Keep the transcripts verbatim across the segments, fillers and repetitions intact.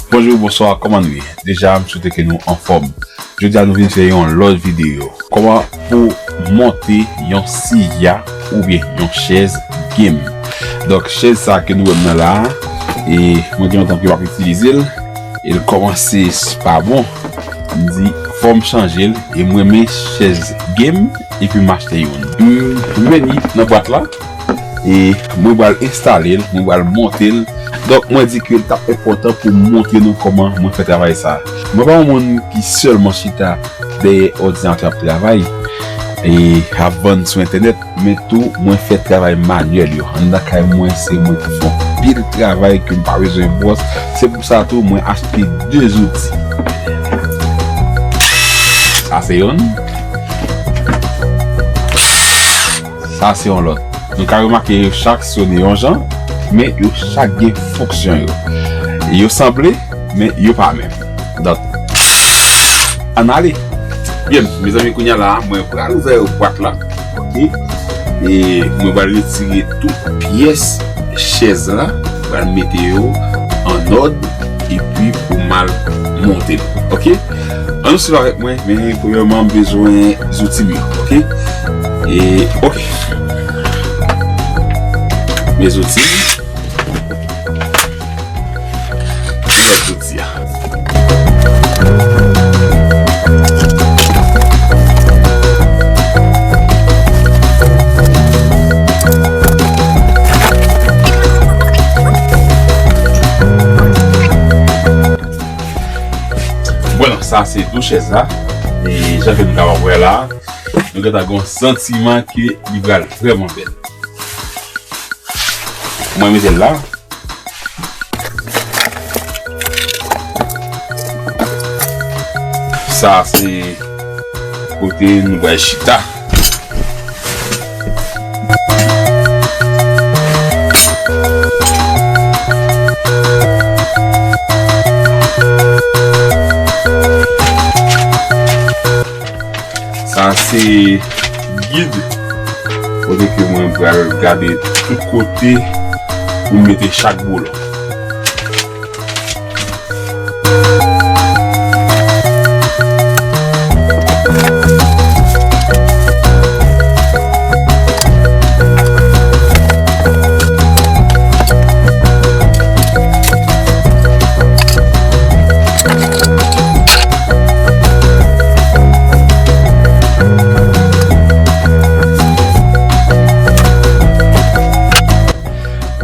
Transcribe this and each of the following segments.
Bonjou, bonswa, kòman nou ye? Deja, m swete ke nou anfòm. Jodi a, nou vin fè yon lòt videyo. Kòman pou monte yon siya oubyen yon chèz game. Donk, chèz sa ke nou wè m nan la a, e mwen gen lontan ke m ap itilize l, e l kòmanse s-, pa bon. M di, fò m chanje l, e m renmen chèz game, epi m achte youn. M, m vini nan bwat la, e mwen pral enstale l, mwen pral monte l. Donk, mwen di ke l t ap enpòtan pou m montre nou kòman mwen fè travay sa. Mwen pa yon moun ki sèlman chita dèyè òdinatè ap travay e ap vann sou entènèt, men tou mwen fè travay manyèl yo. Anndan kay mwen, se mwen ki fè anpil travay ke m pa bezwen bòs. Se pou sa tou, mwen achte de zouti. Sa se youn. Sa se yon lòt. Nou ka remake yo chak sone yon jan, men yo chak gen fonksyon yo. Yo sanble, men yo pa menm. Donk, ann ale. Byen, mezanmi, kounye a la, mwen pral ouvè bwat la. Ok? E mwen pral retire tout pyès chèz la. Mwen pral mete yo an òd. Epi pou m al monte l. Ok? Ann nou swiv avèk mwen, men premyèman, m bezwen zouti m yo, ok? E, ok. Men zouti m. Premyè zouti a. Bon, sa se tou chèz la. E jan ke nou kapab wè la, nou gentan gen yon santiman ke li pral vrèman bèl. Mwen mete l la. Sa se kote nou pral chita. Sa se gid kote ke mwen pral gade tout kote pou m mete chak boulon.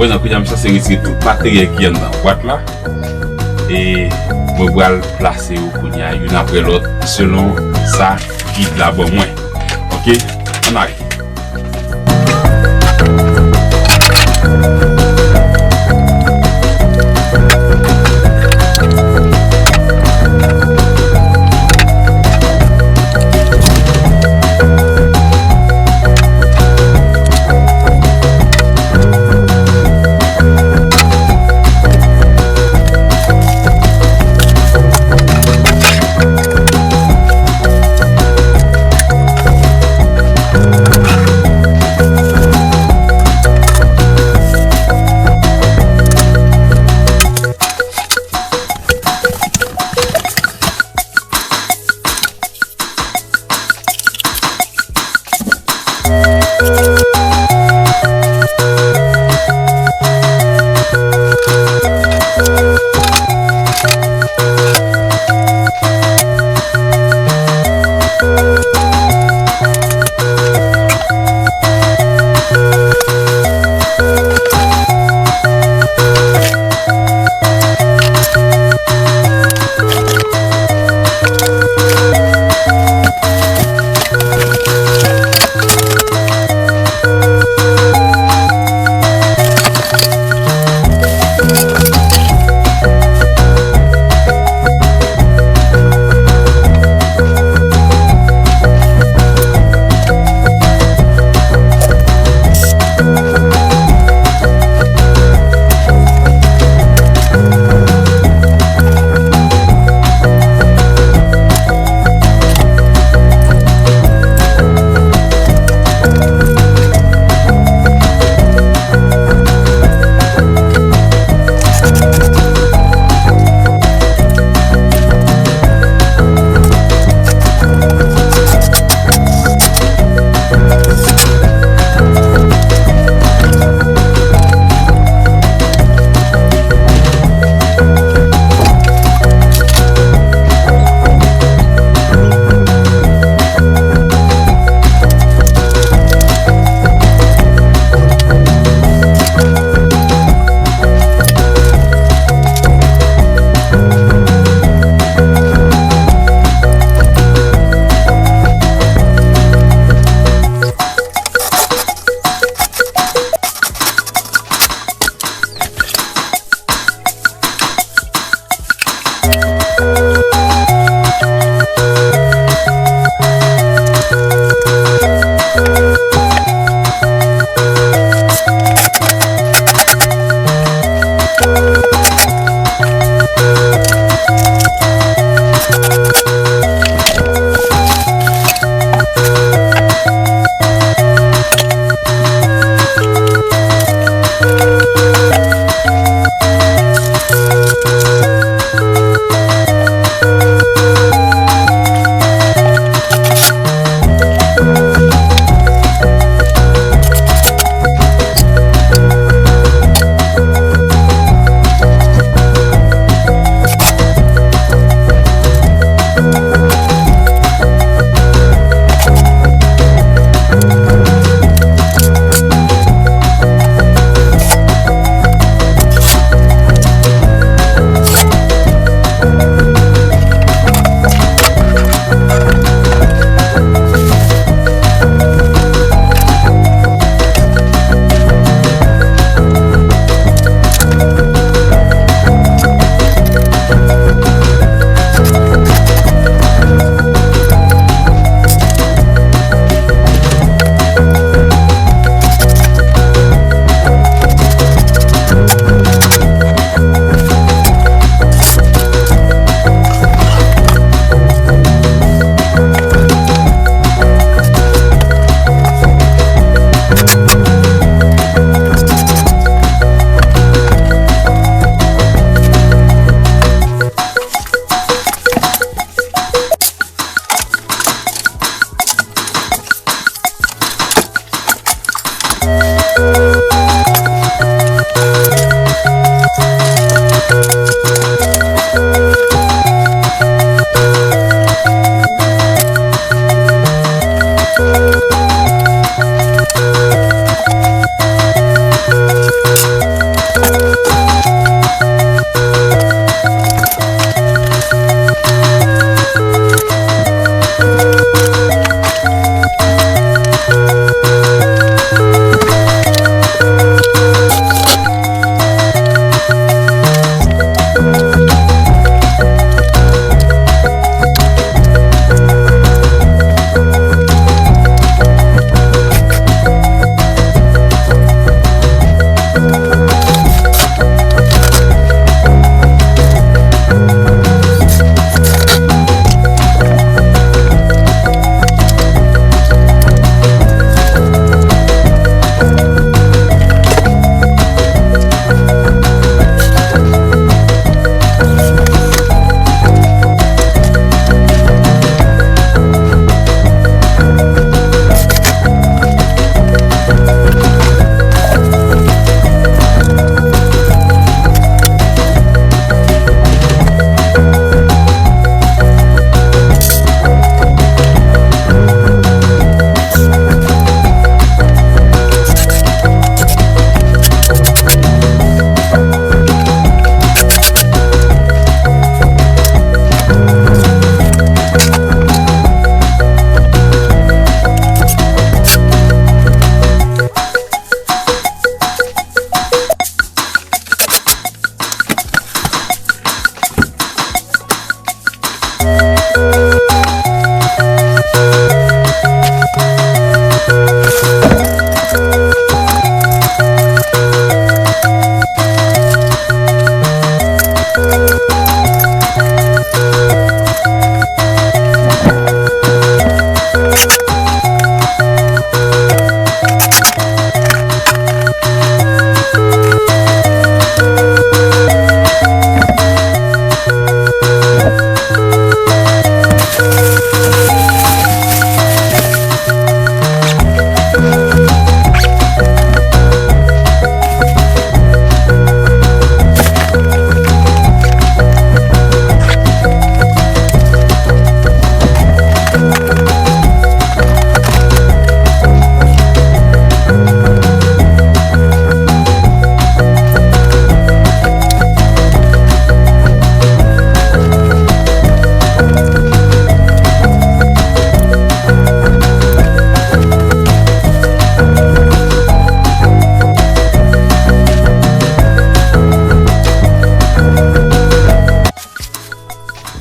Wè nan kounye a, m sanse retire tout materyèl ki anndan bwat la. E mwen pral plase yo kounye a, youn apre lòt, selon sa gid la ban mwen. Ok? Ann ale.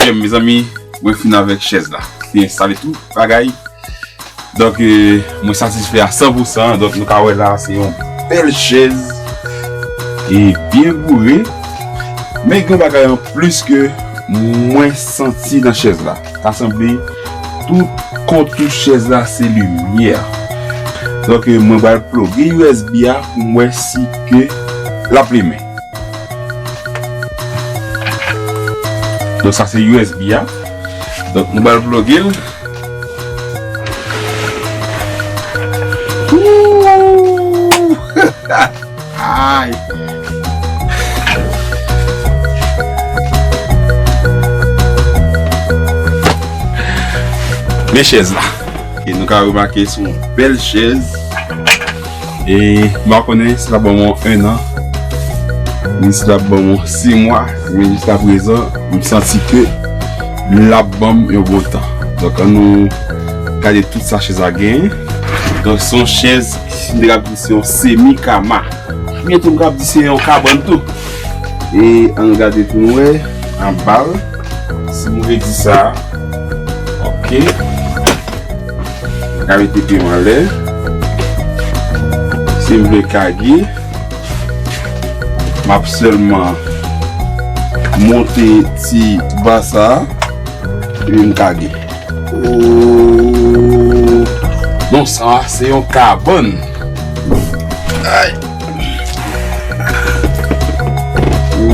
Ebyen, mezanmi, mwen fin avèk chèz la. Fin enstale tout bagay. Donk, eh, mwen satisfè a san pou san. Donk, nou ka wè la, se yon bèl chèz. E byen boure. Men gen yon bagay an plis ke mwen santi nan chèz la. Ta sanble tout kontou chèz la se limyè. Donk, eh, mwen pral ploge U S B a pou m wè si ke l ap limen. Donk, sa se U S B a. Donk, nou pral ploge l. Ooh! Ay! Men chèz la. E nou ka remake se yon bèl chèz. E m pa konnen si l ap ban mwen en an, ni si l ap ban mwen sis mwa, men jiskaprezan, m santi ke l ap ban m yon bon tan. Donk, ann nou gade tout sa chèz la genyen. Donk, se yon chèz, m te kab di se yon semi kama. Byen tou, m kab di se yon kabann tou. E ann gade pou nou wè anba l, si m vle di sa. Ok. M ka mete pye m anlè. Si m vle kage, m ap sèlman monte ti ba sa a, epi m kage. Oh. Non, sa se yon kabann. Ay.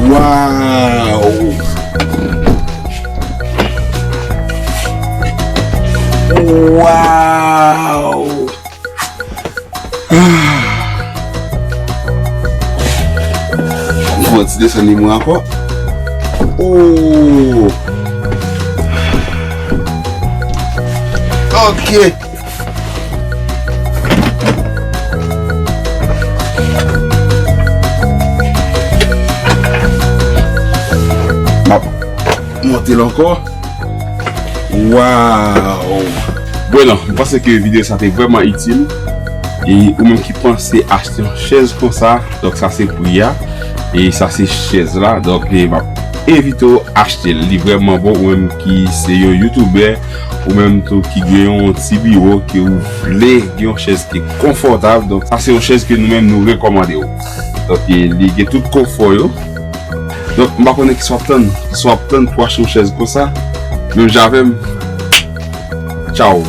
Waw. Waw. Fè yon ti desann li mwen ankò. Oh. Ok. M ap monte l ankò. Waw! Bueno, m panse ke videyo sa te vrèman itil. E ou menm ki panse achte yon chèz konsa, donk sa se pri a. E sa se chèz la. Donk, e m ap envite w achte l. Li vrèman bon. Ou menm ki se yon youtubè, ou menm tou ki gen yon ti biwo, ke ou vle gen yon chèz ki konfòtab. Donk, sa se yon chèz ke nou menm nou rekòmande w. Donk, e li gen tout konfò yo. Donk, m pa konnen kisa w ap tann, kisa w ap tann pou achte yon chèz konsa. Menm jan avè m. Tchaw.